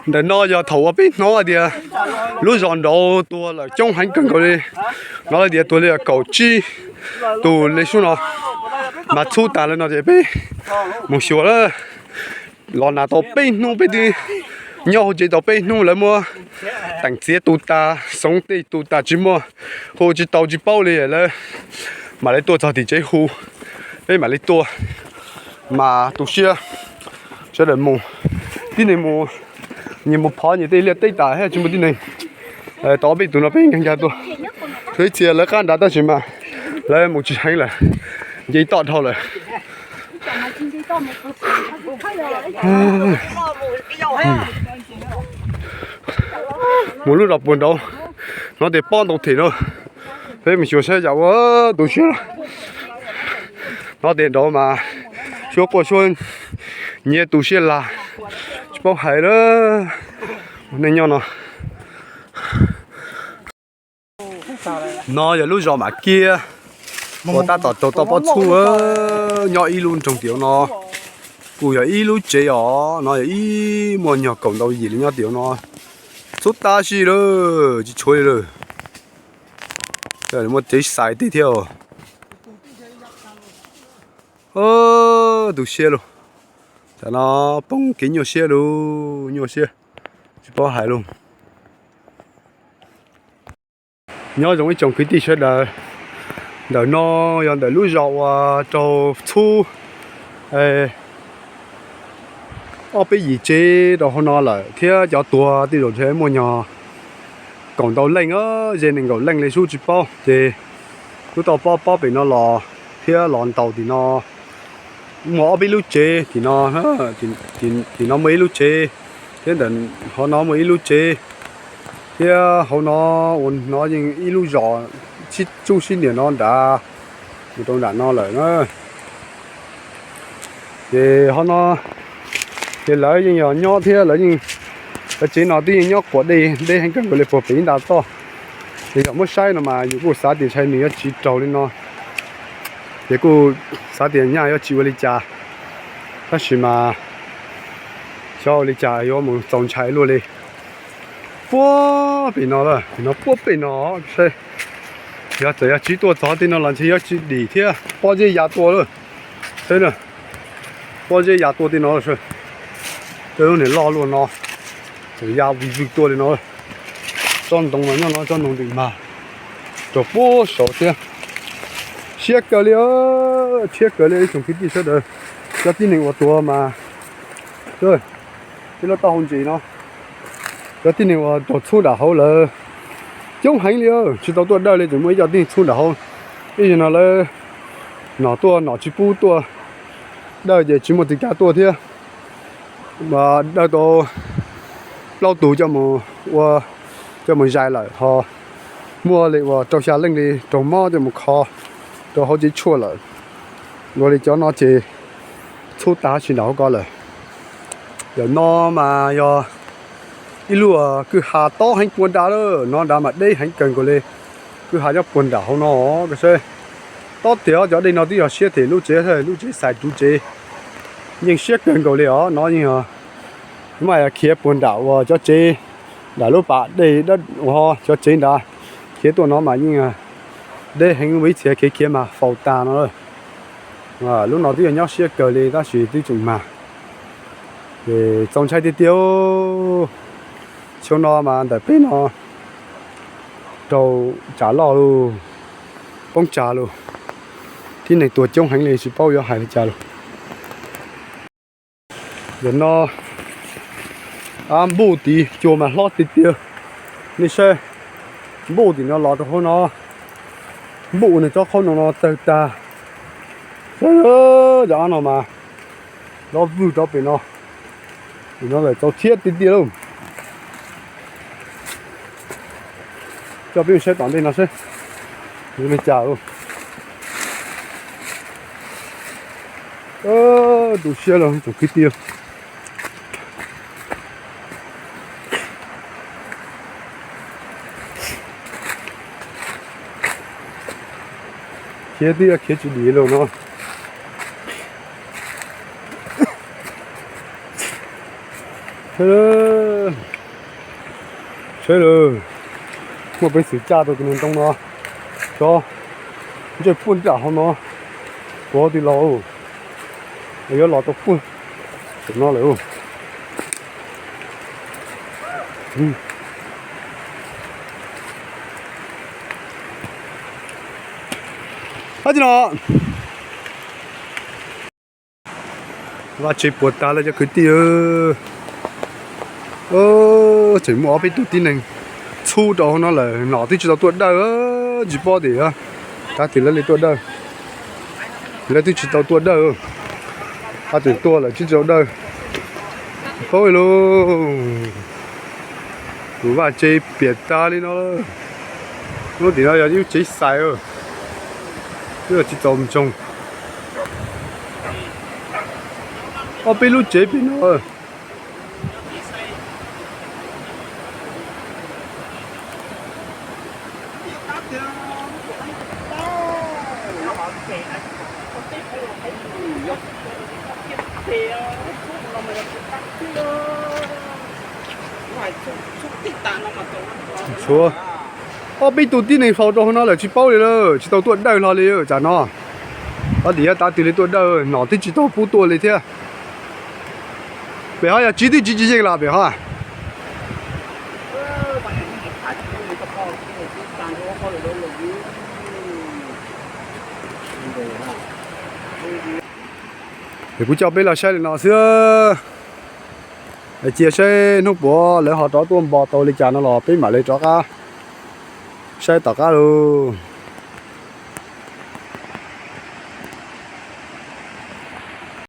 Ntawm no yog thaum uas peb hnov hais tias lub zos nraud tuag lawm coob heev kawg nkaus li. Hnov hais tias tuag li kaum tsib tus li sub no, mas txhub tas li no ces peb mus xyuas lawm. Los nag tau peb hnub, peb twb nyob hauv tsev tau peb hnub, lawv muab teem txiav tu tas, xoov tej tu tas, tsis muaj, hu tsis tau tsis paub li lawm. Mam li tuaj txog tim tsev hu, peb mam li tuaj. Mas tu siab, sawv daws mus, tib neeg mus, nyias mus phov nyias tej liaj teb tas thiab tsis muaj tib neeg. Tau ob peb tus no peb nkag nkag tuaj, ib txhia lawv qab nrad tab sis mas lawv mus tsis heev lawm, nce toj dhau lawm. Mus lub zos puag nraud, hnov tias pob ntau them no, peb mus xyuas saib yam ua tu siab. Hnov tias nraud mas suab quaj suab nyiav tu siab lag, tsis paub hais lawm. Neej nyob no, no yog lub zos Mam Kiab uas tab tom raug toj pob txhub, nyob ib lub nroog tim no. Kuj yog ib lub tsev os, no yog ib muaj nyuag kaum ntau yim li nyob tim no. Txhub tab sis lawm tsis tshuav li lawm. Muaj tsev xais tej thiab. Tu siab lauj. Tam no poob kev nyuaj siab lauj, nyuaj siab tsis paub hais lauj. Nyob zoo ib tsoom kwv tij sawv daws, ntawm no yog ntawm lub zos uas raug txhub ob peb yim tsev rau hauv no lawm thiab cov tuag tej zaum ntshe muaj nyuag kaum ntau leej, ze nees nkaum leej li sub tsis paub. Ces lub toj pob pob pem no los thiab los ntaus tim no, muaj ob peb lub tsev tim no, tim no muaj ib lub tsev thiab ntawm hauv no muaj ib lub tsev thiab hauv no uas no yeej ib lub zos sib tsub sib nias no nrad mus rau nram no lawm na. Ces hauv no ces lawv yeej yog nyob thiab lawv yeej, lawv tsev no twb yeej nyob quas dej deb heev kawg nkaus li puag pem ib nta toj. Ces yog muab saib no mas yus kuj xav tias ntshai nws yuav tsis raug li no, ces kuj xav tias nyaj yuav tsis ua li cas, tab sis mas xyov ua li cas yuav mus txaus ntshai luaj li. Puag pem no, pem no puag pem no, yog txawm yog tsis tuaj txog tej no los ntshe yuav tsis dim thiab, pob zeb ya tuaj lawm. Saib, pob zeb ya tuaj tej no, tej lub niag loj luaj no, txawm ya vwg vwg tuaj li no. Tsob ntoo mas nyob no tsob ntoo ntws mag rau puag saud thiab. Siab kawg li, siab kawg li ib tsoom kwv tij sawv daws, cov tib neeg uas tuag mas, ib lub taub hau ntsis no, cov tib neeg uas raug txhub nram hauv lawv coob heev li, tsis tau tuaj dawj li, tseem muaj ib co tib neeg txhub nram hauv. Ib zaug no lawv nom tuaj nom tsis pub tuaj dawj ces tsis muaj txiv kav tuaj thiab. Dawj tau plaub tus coj mus ua, coj mus zais lawm ho muaj li uas rau xya leej li raug mob coj mus kho rau hauv tsev tshuaj lawm. Ua li cov no ces txhub tag sim nram hauv ko lawm. Yam no mas yog ib lub kwj ha tob heev puag nrad lawm, no nrad mas deb heev kawg nkaus li. Kwj ha nyob puag nram hauv no, koj saib. Tob tiag cov dej no twb yog siab them lub tsev, lub tsev xais ruv tsev yeej siab kawg nkaus li os. No yeej yog mas yog khiav puag nram uas cov tsev nram lub pas dej dawb ua ho cov tsev nrad khiav tuaj no mas yeej deb heev, ib txhia khiav khiav mas faus tas no. Lub no twb yog nyob siab kawg li tab sis twb tseem mag, ces txaus ntshai tiag tiag. Xyoo no mas ntawm peb no raug tsam loj lauj, poob tsam lauj, tib neeg tuag coob heev li tsis paub yuav hais li cas lauj. Yam no npuj tim cua mas hlob tiag tiag. Nej saib, npuj tim no los rau hauv no, npuj nws tsob qhaub no no tawg tag. Cov av no mas los vwg rau pem no, pem no lawm txaus thiab tiag tiag lauj. Coj peb mus saib tom ntej no seb yuav li cas lauj. Tu siab lauj tsoom kwv tij. Khiav twb yuav khiav tsis dim lauj no. Sawv daws, muaj peev xwm caj tau tus niag ntoo no, cov ntsej puag nram hauv no, puag hauv twg los, yuav los tau puag tam no lawm. Ab, tsis no, vaj tse puas tag lawm cov kwv tij. Tseem muaj ob peb tug tib neeg txhub rau hauv no lawm, nom twb tsis tau tuaj dawj, tsis paub tias tav twg lawv li tuaj dawj. Lawv twb tsis tau tuaj dawj, ab, tseem tuaj lawm tsis tau dawj. Paub lauj, tus vaj tse piam tag li no. Lub tim no yog ib lub tsev xais, twb yog tsis txaus ntsoog. Ob peb lub tsev pem no. Tshuav ob peb tug tib neeg faus rau hauv no lawm tsis paub li lawm, tsis tau tuaj dawj hlo li tsam no. Ob tim yuav tav twg li tuaj dawj, nom twb tsis tau pub tuaj li thiab. Pem ho yog tsiv twb tsiv tsis yeej los pem ho. Es kuv coj peb los saib li no xwb. Cia saib hnub puav lawv ho rov tuaj npo tau li cas no los peb mam li rov qab saib tom qab lauj.